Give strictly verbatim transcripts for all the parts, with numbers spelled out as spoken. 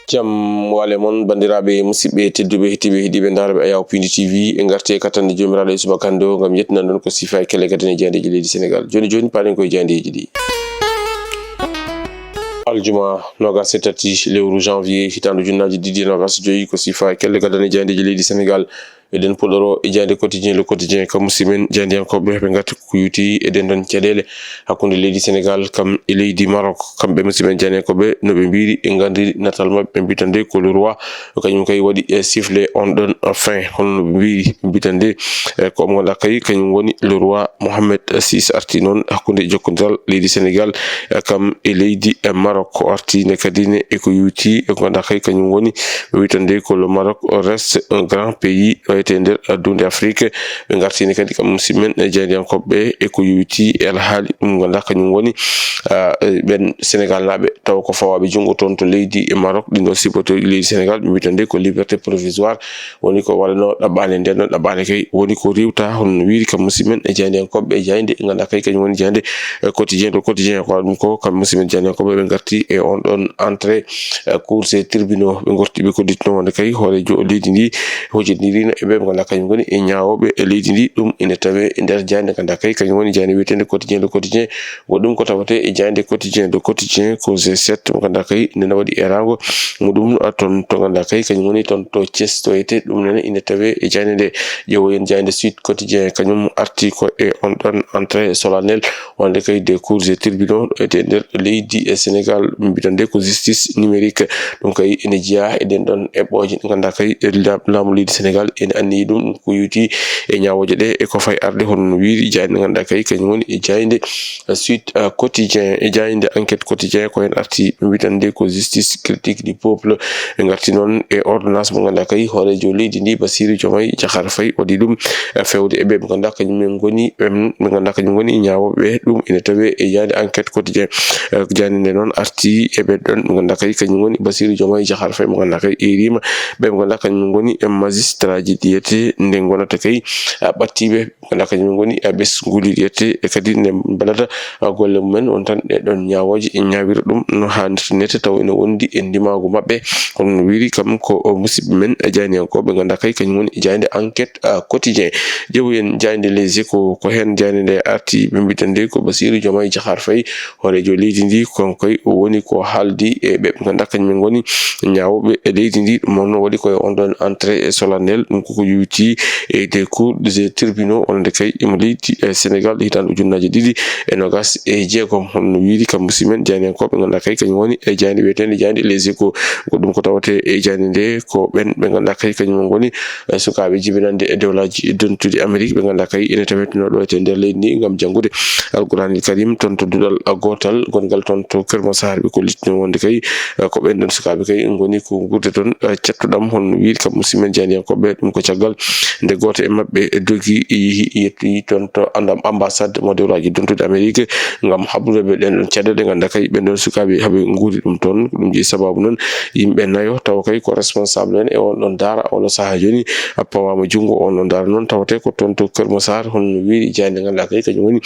Jam wale mon, banndiraaɓe, musidɓe tedduɓe, heɗiiɓe, heɗiiɓe ndaarɓe Ayaw Pindi T V, en ngarti e kattanɗe Joomiraaɗo e subaka hannde o ngam yettinan ɗon ko siifa e kelle gadane e jaayndeeji leydi Senegaal. Jooni jooni, paalen ko e jaayndeeji ɗi. Aljuma noogaas e tati lewru janvier, hitaande ujunnaaji ɗiɗi e noogaas e joy, ko siifa e kelle gadane e jaayndeeji leydi Senegaal. Eɗen puɗɗoro e jaaynde Quotidien, Le Quotidien, kam musidɓe men jaayndiyankooɓe, ɓe ngarti ko yuti e ɗen ɗon caɗeele hakkunde leydi Senegaal kam e leydi Maroc. Kamɓe musidɓe men jaayndiyankooɓe, no ɓe mbiiri, ɓe nganndiri natal maɓɓe, ɓe mbiyata nde ko Le Roi, kañum kay waɗi e sifflet on ɗon fin, hono no ɓe mbiiri, ɓe mbiyata nde, e ko mo ngannduɗaa kay, kañum woni Le Roi Mohamed six arti noon hakkunde jokkondiral leydi Senegaal, e kam e leydi, e Maroc. Ko arti nde kadi ne e ko yuti e ko ngannduɗaa kay, kañum woni, ɓe mbiyata nde ko Le Maroc reste un grand pays, o wiyete nder addude Afrique. Ɓe ngartini kadi kam musidɓe men e jaayndiyankooɓe e ko yuti e alhaali ɗum ngannduɗaa kañum woni, ah, eh, ɓen Senegaalnaaɓe tawa ko fawaaɓe junngo toon to leydi e Maroc, ɗin ɗo sippotooji leydi Senegaal, ɓe mbiyata nde ko liberté provisoire, woni ko waɗano ɗaɓɓaande nden ɗon ɗaɓɓaande kay, woni ko riiwta, hono no wiiri kam musidɓe men e jaayndiyankooɓe e jaaynde ngannduɗaa kay kañum woni jaaynde, eh, Quotidien, Le Quotidien, ko ɗum ko kam musidɓe men jaayndiyankooɓe, ɓe ngarti e on ɗon entrée, eh, cour et tribunaux, ɓe ngarti ɓe kollitno wonde kay hooreejo leydi ndi hojindirino e ɓe ɓe ngannduɗaa kañum ngoni e ñaawooɓe e leydi ndi. Ɗum ina tawee e nder jaaynde ngannduɗaa kay kañum woni jaaynde wiyeteende Quotidien, Le Quotidien. Ko ɗum ko tawetee e jaaynde Quotidien, Le Quotidien, ko G sept mo ngannduɗaa kay nde na waɗi eeraango muɗum, a, toon to ngannduɗaa kay kañum woni toon to Thiès to wiyete. Ɗum nene ina tawee e jaaynde nde. Ƴeewoyen jaaynde Sud Quotidien, kañum arti ko e on ɗon entrée solennelle wonde kay des cours et tribunaux e nder leydi e Senegaal, ɓe mbiyata nde ko justice numérique. Ɗum kay ene jeyaa e ɗen ɗon eɓɓooje ɗe ngannduɗaa kay e la-, laamu leydi Senegaal ene anniyi ɗum ko yuti e ñaawooje ɗe e ko fayi arde, hono no wiiri jaaynde ngannduɗaa kay kañum woni e jaaynde Sud, eh, Quotidien, e jaaynde Enquête Quotidien, ko heen arti, ɓe mbiyata nde ko justice critique du peuple. Ɓe ngarti noon e ordonnance mo ngannduɗaa kay hooreejo leydi ndi, Bassirou Diomaye Diakhar Faye, waɗi ɗum, eh, feewde e ɓe ɓe ngannduɗaa kañum en ngoni, em, ɓe ngannduɗaa kañum ngoni ñaawooɓe ɓe. Ɗum ene tawee e jaaynde Enquête Quotidien. Eh, jaaynde nde noon arti e ɓe ɗon ɓe ngannduɗaa kay kañum ngoni Bassirou Diomaye Diakhar Faye mo ngannduɗaa kay eeriima ɓe ɓe ngannduɗaa kañum ngoni e magistraaji ɗi wiyete nde ngonata kay, ah, ɓattiiɓe. Ngannduɗaa kañum ngoni, eh, ɓesnguuli ɗi wiyete, e kadi nde mbelata, ah, golle mumen, won tan ɗe ɗon ñaawooje, e ñaawira ɗum no haanirta nete, tawa ene wondi e ndimaagu maɓɓe. Hono no wiiri kam ko, o, musidɓe men, eh, jaayndiyankooɓe, ngannduɗaa kay kañum woni jaaynde Enquête, ah, Quotidien. Ƴeewoyen jaaynde Les Échos, ko heen jaaynde nde arti, ɓe mbiyata nde ko Bassirou Diomaye Diakhar Faye, hooreejo leydi ndi, kon koy o woni ko haaldi e ɓe ɓe ngannduɗaa kañum en ngoni ñaawooɓe e leydi ndi. Ɗum noon waɗi ko e on ɗon entrée solennelle, ɗum koko yuti e des cours des tribunaux wonande kay imo leydi e Senegaal hitaande ujunnaaji ɗiɗi e noogaas e jeegom. Hono no wiiri kam musidɓe men jaayndiyankooɓe, ngannduɗaa kay kañum woni e jaaynde wiyeteende jaaynde Les Échos. Ko ɗum ko tawetee e jaaynde nde, ko ɓen ɓe ngannduɗaa kay kañum ngoni, eh, sukaaɓe jibinande e dewlaaji dentuɗi Amerik, ɓe ngannduɗaa kay ene taweteno ɗo e nder leydi ndi ngam janngude Alquraanil Karim toon to duɗal, eh, gootal gongal toon to Kër Massar. Ɓe kollitno wonde kay, eh, ko ɓen ɗon sukaaɓe kay ngoni ko nguurde toon, eh, cattuɗam, hono no wiiri kam musidɓe men jaayndiyankooɓe. Ɗum ko caggal nde gooto e maɓɓe dogi, yehi, yettoyi toon to andam ambassade mo dewlaaji dentuɗi Amerik ngam habrude ɓe ɗen ɗon caɗeele. Ngannduɗaa kay ɓen ɗon sukaaɓe haɓe nguuri ɗum toon. Ko ɗum jeyi sabaabu noon yimɓe nayo tawa kay ko responsable en e on ɗon daara, oɗo sahaa jooni, a, pawaama junngo. On ɗon daara noon tawetee ko toon to Kër Massar, hono no wiiri jaaynde ngannduɗaa kay kañum woni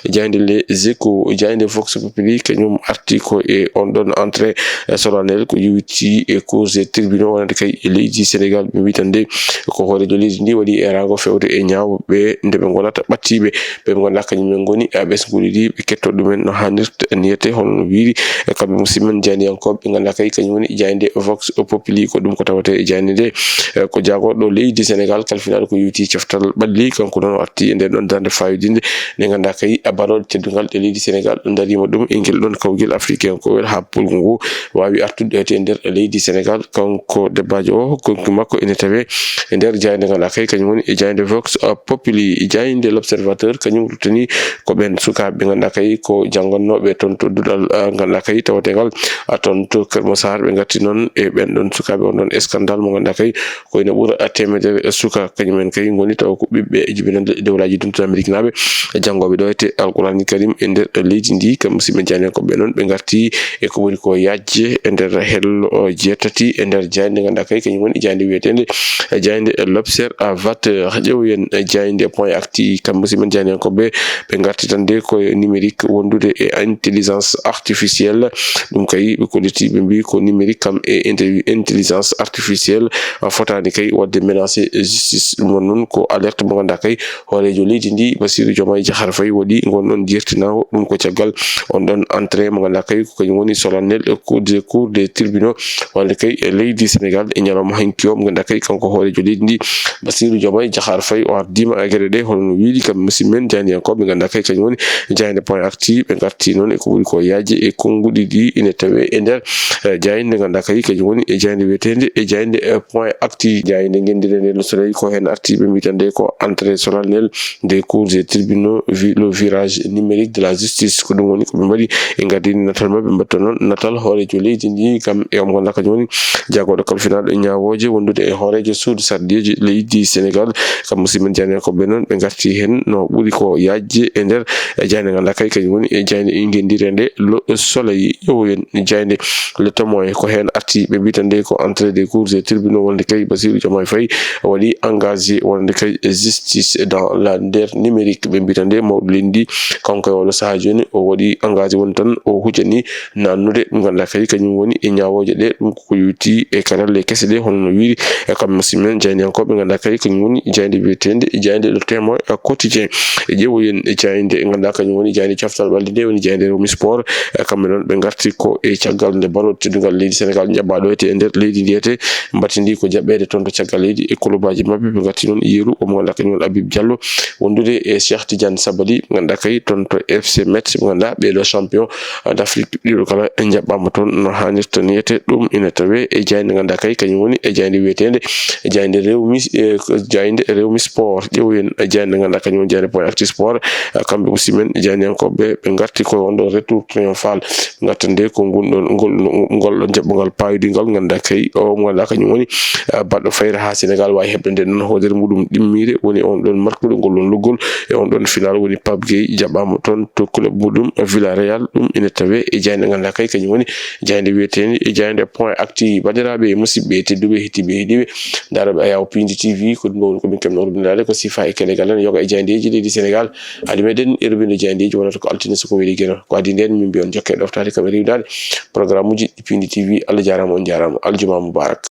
jaaynde Les Échos. Jaaynde Vox Populi kañum arti ko e on ɗon entrée, eh, solennelle ko yowiti e cours et tribunaux wonande kay e leydi Senegaal. Ɓe mbiyata nde ko hooreejo leydi ndi waɗi eeraango feewde e ñaawooɓe nde ɓe ngonata ɓattiiɓe. Ɓe ɓe ngannduɗaa kañum en ngoni, eh, ɓesnguuli ɗi, ɓe ketto ɗumen no haanirta niyete, hono no wiiri, eh, kamɓe musidɓe men jaayndiyankooɓe, ɓe ngannduɗaa kay kañum woni jaaynde Vox Populi. Ko ɗum ko tawetee e jaaynde nde, eh, ko jaagorɗo leydi Senegaal kalfinaaɗo ko yowiti coftal ɓalli, kanko noon o arti e nden ɗon darnde faayidinnde nde ngannduɗaa kay, eh, barooɗe teddungal ɗe leydi Senegaal ndariima ɗum e ngel ɗon kawgel afrikankowel haa ɓulngu ngu waawi artude e nder leydi Senegaal. Kanko debbaajo o, konki makko ene tawee e nder jaaynde ngannduɗaa kay kañum woni e jaaynde Vox, uh, Populi. Jaaynde L'Observateur kañum ruttani ko ɓen sukaaɓe ɓe ngannduɗaa kay ko janngannooɓe toon to duɗal, uh, ngannduɗaa kay tawatengal, uh, toon to Kër Massar. Ɓe ngarti noon e ɓen ɗon sukaaɓe, on ɗon scandale mo ngannduɗaa kay ko ene ɓura teemedere suka, kañum en kay ngoni tawa ko ɓiɓɓe jibinande dewlaaji dentuɗi Ameriknaaɓe, janngooɓe ɗo e te Alqur'aanil Karim e nder leydi ndi. Kam musidɓe jaayndiyankooɓe noon, ɓe ngarti e ko woni ko yaajje e nder hello jeetati e nder jaaynde ngannduɗaa kay kañum woni jaaynde wiyeteende jaaynde L'Observateur. Ƴeewen jaaynde Point Actu, kamɓe si men jaayndiyankooɓe, ɓe ngarti tan de ko numérique wondude e intelligence artificielle. Ɗum kay ɓe kolliti, ɓe mbii ko numérique kam e inte-, intelligence artificielle, a, fotaani kay waɗde menacé justice. Ɗum won noon ko alerte mo ngannduɗaa kay hooreejo leydi ndi, Bassirou Diomaye Diakhar Faye waɗi ngon ɗon jertinaango. Ɗum ko caggal on ɗon entrée mo ngannduɗaa kay ko kañum woni solennel e cour des, cour des tribunaux wonde kay e leydi Sénégal e ñalawma hanki o. Mo ngannduɗaa kay kanko hooreejo leydi ndi, Bassirou Diomaye Diakhar Faye, o ardiima e geɗe ɗe, hono no wiiri kam musidɓe men jaayndiyankooɓe, ngannduɗaa kay kañum woni jaaynde Point Actu. Ɓe ngarti noon e ko ɓuri ko yaajde e konnguɗi ɗi ina tawee e nder, eh, jaaynde, ngannduɗaa kay kañum woni e jaaynde wiyeteende e jaaynde, eh, Point Actu. Jaaynde ngenndireende Le Soleil ko heen arti, ɓe mbii tan de ko entrée solennelle des cours et tribunaux, vi-, le virage numérique de la justice. Ko ɗum woni ko ɓe mbaɗi, e ngardini natal maɓɓe, mbaɗta noon natal hooreejo leydi ndi kam e omo ngannduɗaa kañum woni jaagorɗo kalfinaaɗo e ñaawooje wondude e hooreejo suudu sarɗiiji leydi Sénégal. Kam musidɓe men jaayndiyankooɓe noon, ɓe ngarti heen no ɓuri ko yaajde e nder, e jaaynde ngannduɗaa kay kañum woni e jaaynde ngenndireende Le Soleil. Ƴeewen jaaynde Le Témoin, ko heen arti, ɓe mbii tan de ko entrée des cours et tribunaux wonde kay Bassirou Diomaye Faye waɗi engagé wonde kay justice dans la, nder numérique. Ɓe mbii tan de mawɗo leydi ndi, kanko e oɗo sahaa jooni, o waɗi engagé woni tan o hujani naannude, ɗum ngannduɗaa kadi kañum woni e ñaawooje ɗe, ɗum koko yowiti e karalle kese ɗe, hono no wiiri e kamɓe musidɓe men jaayndiyankooɓe, ngannduɗaa kadi kañum woni jaaynde wiyeteende jaaynde Le Témoin Quotidien. E ƴeewoyen e jaaynde ngannduɗaa kañum woni jaaynde coftal ɓalli nde woni jaaynde Rewmi Sport. E kamɓe noon ɓe ngarti ko e caggal nde baroode teddungal leydi Sénégal njaɓɓaaɗo ete e nder leydi ndi ete, mbattindi ko jaɓɓeede toon to caggal leydi e kulubaaji maɓɓe. Ɓe ngarti noon yeru omo ngannduɗaa kañum woni Habib Diallo wondude e Cheikh Tidiane Sabaly, ngannduɗaa kay toon to F C Metz, ɓe ngannduɗaa ɓeeɗo champion d'Afrique ɗiɗo kala njaɓɓaama toon no haanirta ni ete. Ɗum ina tawee e jaaynde ngannduɗaa kay kañum woni e jaaynde wiyeteende e jaaynde Rewmi, e jaaynde Rewmi Sport. Ƴeewoyen e jaaynde ngannduɗaa kañum woni jaaynde Point Actu Sport. E kamɓe aussi men jaayndiyankooɓe ɓe ngarti koye on ɗo retour triomphal. Ngartande ko ngun ɗon, ngol, ngol ɗon jaɓɓungal paayodingal ngannduɗaa kay o mo ngannduɗaa kañum woni, eh, baɗɗo fayre haa Sénégal waawi heɓde nde ɗon hoodere muɗum ɗimmiire, woni on ɗon markuɗo ngol ɗon luggol e on ɗon final woni Pape Gueye jaɓɓaama toon to club muɗum Villarreal. Ɗum ina tawee e jaaynde ngannduɗaa kay kañum woni jaaynde wiyeteende e jaaynde Point Actu. Banndiraaɓe e musidɓe tedduɓe, heɗtiiɓe, heɗiiɓe, ndarooɓe Ayaw Pindi T V, ko ɗum ɗo woni ko min keɓno rubindaade ko sifa e kelegal en yoga e jaayndeeji leydi Sénégal. Adi meɗen e rubindo jaayndeeji wonata ko altine so ko weli geno. Ko adi nden min mbiyon jokke ɗoftaade kam e riwdaade programme uji ɗi Pindi T V. Allah jaaraama, on jaaraama. Aljuma mubarak.